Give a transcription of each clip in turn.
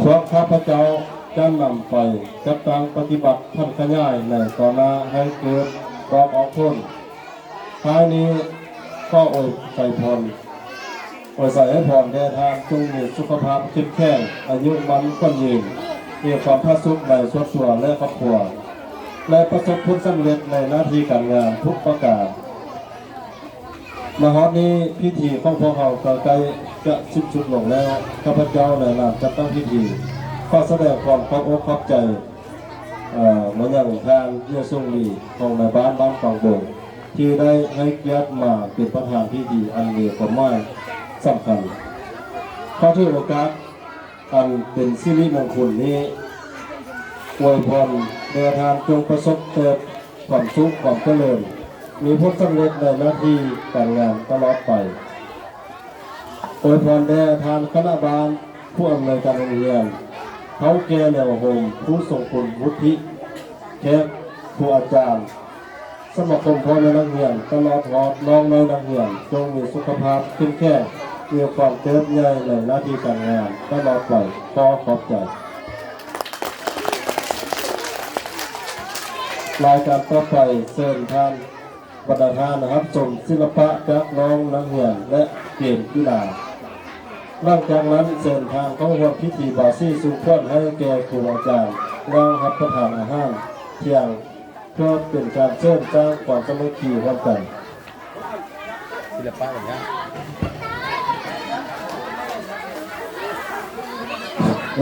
ພວກຂ້າພະເຈົ້າຈະນຳໄປຈັດຕັ້ງປະຕິບັດຜັນຂະຫຍາຍໃນຕໍ່ໜ້າໃຫ້ເກີດດອກອອກຜົນ. ທ້າຍນີ້ຂໍອວຍໄຊພອນ, ອວຍໄຊໃຫ້ພອນແດ່ທ່ານ ຈົ່ງມີສຸຂະພາບເຂັ້ມແຂງ, ອາຍຸໝັ້ນຂວັນຍືນ, ມີຄວາມຜາສຸກໃນສ່ວນຕົວ ແລະ ຄອບຄົວ ແລະ ປະສົບຜົນສຳເລັດໃນໜ້າທີ່ການງານທຸກປະການ. ມາຮອດນີ້ ພິທີຂອງພວກເຮົາກໍໃກ້ຈະສິ້ນສຸດລົງແລ້ວ. ຂ້າພະເຈົ້າໃນນາມຈັດຕັ້ງພິທີ ຂໍສະແດງຄວາມຂອບອົກຂອບໃຈ ເອີ ມາຍັງທ່ານ ເຢຍສົງລີ ຂອງນາຍບ້ານບ້ານປາງບົງ ທີ່ໄດ້ໃຫ້ກຽດມາເປັນປະທານພິທີອັນມີຄວາມໝາຍສຳຄັນ. ຂໍຖືໂອກາດ ອັນເປັນສິລິມົງຄຸນນີ້ ອວຍພອນແດ່ທ່ານຈົ່ງປະສົບແຕ່ຄວາມສຸກຄວາມຈະເລີນ, ມີຜົນສຳເລັດໃນໜ້າທີ່ການງານຕະຫຼອດໄປ. ອວຍພອນແດ່ທ່ານຄະນະບ້ານ, ຜູ້ອຳນວຍການໂຮງຮຽນ, ເຖົ້າແກ່ແນວໂຮມ, ຜູ້ຊົງຄຸນວຸດທິ, ແຂກ, ຄູອາຈານ, ສະມາຄົມພໍ່ແມ່ນັກຮຽນ ຕະຫຼອດຮອດນ້ອງໃນນັກຮຽນ ຈົ່ງມີສຸຂະພາບເຂັ້ມແຂງ, ມີຄວາມເຕີບໃຫຍ່ໃນໜ້າທີ່ການງານຕະຫຼອດໄປ. ຂໍຂອບໃຈ. ລາຍການຕໍ່ໄປ ເຊີນທ່ານ ບັນດາທ່ານຮັບຊົມສິລະປະຈາກນ້ອງນັກຮຽນ ແລະ ເກມກິລາ. ຫຼັງຈາກນັ້ນ ເຊີນທ່ານເຂົ້າຮ່ວມພິທີບາສີສູ່ຂວັນໃຫ້ແກ່ຄູອາຈານ ແລ້ວຮັບປະທານອາຫານທ່ຽງ ເພື່ອເປັນການເສີມສ້າງຄວາມສາມັກຄີຮ່ວມກັນ. ສິລະປະຫຍັງ?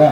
ລະ